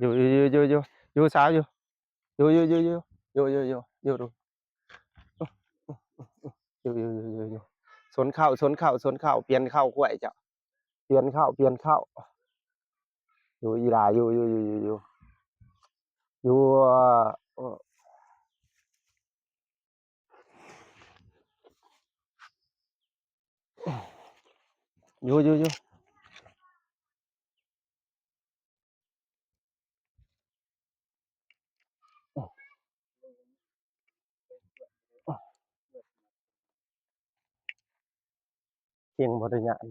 ຢູ່ ຢູ່ ຢູ່ ຢູ່ ຢູ່ ຢູ່ ສາວ ຢູ່ ຢູ່ ຢູ່ ຢູ່ ຢູ່ ຢູ່ ຢູ່ ຢູ່ ຢູ່ ຢູ່ ຢູ່ ຢູ່ ຢູ່ ຢູ່ ຢູ່ ຢູ່ ຢູ່ ສົນເຂົ້າ ສົນເຂົ້າ ສົນເຂົ້າ ປ່ຽນເຂົ້າຄວາຍເຈົ້າ ປ່ຽນເຂົ້າ ປ່ຽນເຂົ້າ ຢູ່ ອີຫຼ້າ ຢູ່ ຢູ່ ຢູ່ ຢູ່ ຢູ່ ຢູ່ ເອີ ຢູ່ ຢູ່ ຢູ່ ເກັ່ງບໍ່ໄດ້ຍານ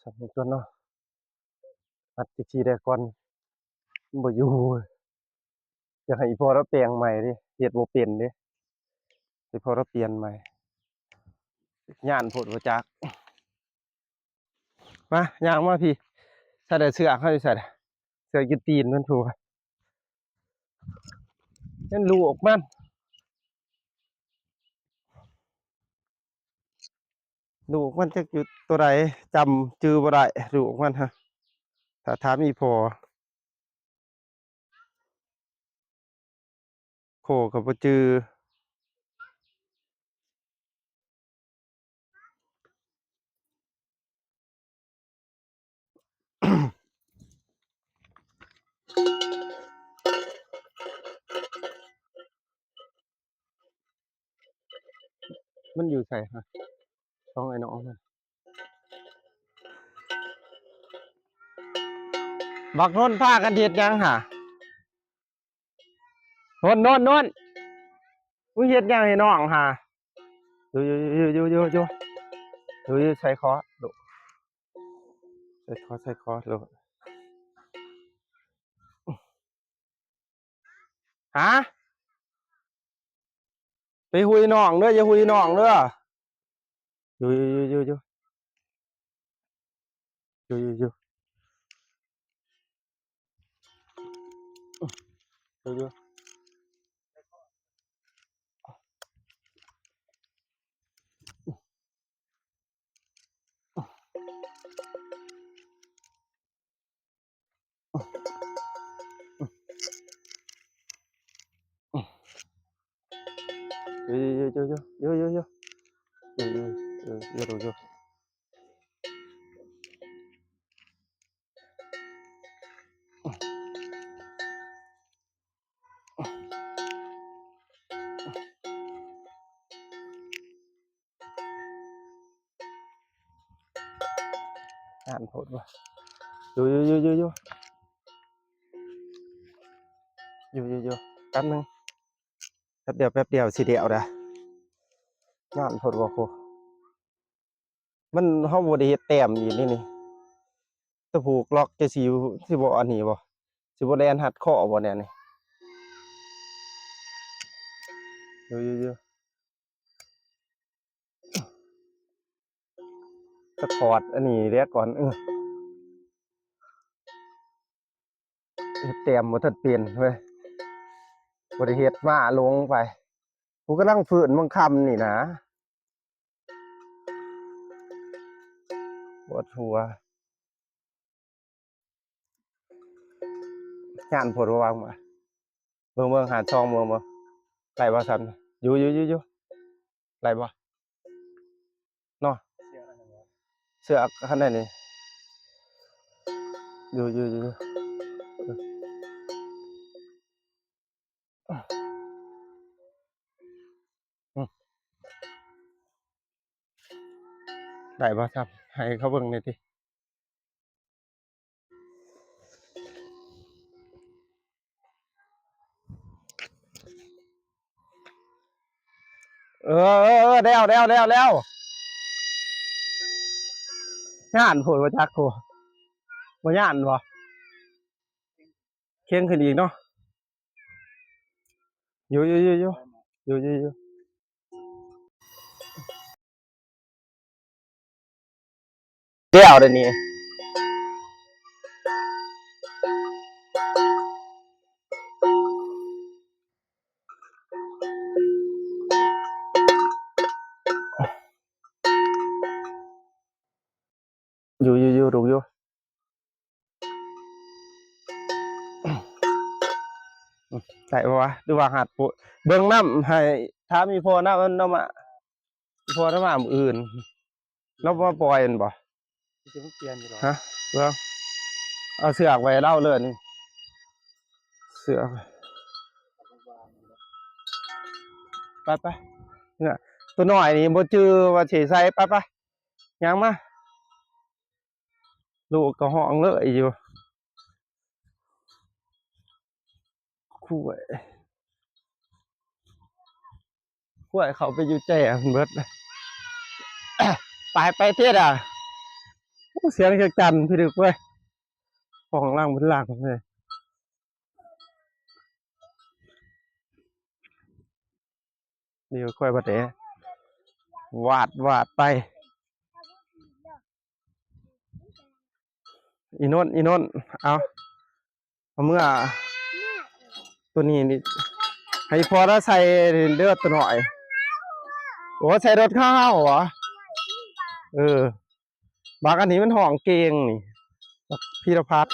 ສ່ຳນີ້ກ່ອນເນາະ ອັດຈັກຊີ້ແດ່ກ່ອນ ມັນບໍ່ຢູ່. ຢາກໃຫ້ອີ່ພໍ່ລາວແປງໃໝ່ເດ້ ເຮັດບໍ່ເປັນເດ້ ໃຫ້ພໍ່ລາວປ່ຽນໃໝ່ ຢ້ານໂພດບໍ່ຈັກ. ມາ ຍ່າງມາພີ້ ໃສ່ແຕ່ເສື້ອເຮົາຢູ່ໃສ ເສື້ອຢູ່ຕີນມັນພຸ້ນ ແມ່ນລູກມັນ. ລູກມັນຈັກຢູ່ໂຕໃດ ຈຳຈື່ບໍ່ໄດ້ ລູກມັນຫະ ຖ້າຖາມອີ່ພໍ່ ໂຄກໍບໍ່ຈື່. ມັນຢູ່ໃສຫະ ສອງໄອ້ນ້ອງນັ້ນ? ບັກນົນພາກັນເຮັດຫຍັງຫະ? ນົນ ນົນ ນົນ ມຶງເຮັດຫຍັງໃຫ້ນ້ອງຫະ? ຢູ່ ຢູ່ ໃສ່ຄໍ ໃສ່ຄໍ ໃສ່ຄໍ ຫາ ໄປຮຸຍນ້ອງເດີ ຢ່າຮຸຍນ້ອງເດີ. ຢູ່ ຢູ່ ຢູ່ ຢູ່ ຢູ່ ຢູ່ ຢູ່ ຢູ່ ຢ້ານໂພດວ່າ ຢູ່ ຢູ່ ຢູ່ ຢູ່ ຢູ່ ຢູ່ ຢູ່ ຢູ່ ແປັບໜຶ່ງ ແປັບດຽວ ແປັບດຽວ ຊິແລ້ວດາ ຢ້ານໂພດວ່າໂຄ ມັນ ເຮົາບໍ່ໄດ້ເຮັດແຕ້ມອີກນີ້ນີ້ ຕະປູກລັອກຈະຊິ ຊິບໍ່ອັນນີ້ບໍ່ ຊິບໍ່ແລ່ນຮັດຄໍບໍ່ແນວນີ້ ຢູ່ ຢູ່ ຢູ່ ສະຄອດອັນນີ້ແຫຼະກ່ອນ ເອີ ເຮັດແຕ້ມບໍ່ທັນເປັນເວີຍ ບໍ່ໄດ້ເຮັດ ມາລົງໄປ ຜູ້ກຳລັງຟື້ນບັງຄຳນີ້ນາ ປວດຫົວ. ຢ້ານໂພດວ່າວາງ ເບິ່ງ ເບິ່ງ ຫາຊອງເບິ່ງ ເບິ່ງ ໄດ້ບໍ່ຊັ້ນ ຢູ່ ຢູ່ ຢູ່ ຢູ່ ໄດ້ບໍ່ເນາະ ເສື້ອອັນນັ້ນນີ້ ຢູ່ ຢູ່ ຢູ່ ຢູ່ ອືມ ໄດ້ບໍ່ ທຳ ໃຫ້ເຂົາເບິ່ງແດ່ຕິ ເອີ ເອີ ເອີ ແລ້ວ ແລ້ວ ແລ້ວ ແລ້ວ ຢ້ານໂພດບໍ່ຈັກໂທ ບໍ່ຢ້ານບໍ່ ເຄັ່ງຂຶ້ນອີກເນາະ ຢູ່ ຢູ່ ຢູ່ ຢູ່ ຢູ່ ຢູ່ ຢູ່ ແລ້ວເດນີ້ ຢູ່ ຢູ່ ກຢູ່ ໄດ້ບໍ່ວະ ຫຼືວ່າຫາດໂພດ ເບິ່ງນຳ ໃຫ້ຖາມອີ່ພໍ່ນຳ ມັນເອົາມາ ອີ່ພໍ່ນຳມາມື້ອື່ນ ລາວມາປ່ອຍແມ່ນບໍ່? ຊິມາປ່ຽນຢູ່ດອກ ຮະ ເບິ່ງ ເອົາເຊືອກໄວ້ໃຫ້ລາວເລີຍນີ້ ເຊືອກ ໄປໆ ເອີ ໂຕນ້ອຍນີ້ບໍ່ຈື່ວ່າຊິໃສ່ ໄປໆ ຍ່າງມາ ລູກກໍຮ້ອງເລີຍຢູ່ ຂ້ວຍ ຂ້ວຍເຂົ້າໄປຢູ່ແຈ້ເພິ່ນເບິດ ໄປ ໄປເທດອ່ະ ໂອ້ ສຽງຈັກຈັ່ນພິລຶກເວີຍ ຫ້ອງລ່າງເປັນລ່າງເລີຍ ນີ້ຂ້ອຍບັດແອ ວາດ ວາດໄປ ອີນົນ ອີນົນ ເອົາ ເອົາເມືອ ໂຕນີ້ນີ້ ໃຫ້ພໍ່ລາວໃສ່ເດີ ໂຕນ້ອຍ ໂອ້ ໃສ່ລົດເຮົາເຫວະ ເອີ ບັກອັນນີ້ມັນຮ້ອງເກັ່ງນີ້ ບັກພີລະພັດ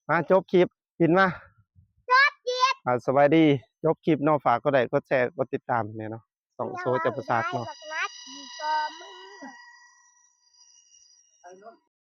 ມາຈົບຄລິບ ປິ່ນມາ ຈົບຄລິບ ອ່າ ສະບາຍດີ ຈົບຄລິບເນາະ ຝາກກົດໄລ້ ກົດແຊ ກົດຕິດຕາມແດ່ເນາະ ຊ່ອງໂຊຈັບປະສາດເນາະ ບັກນັດດີກວ່າມຶງ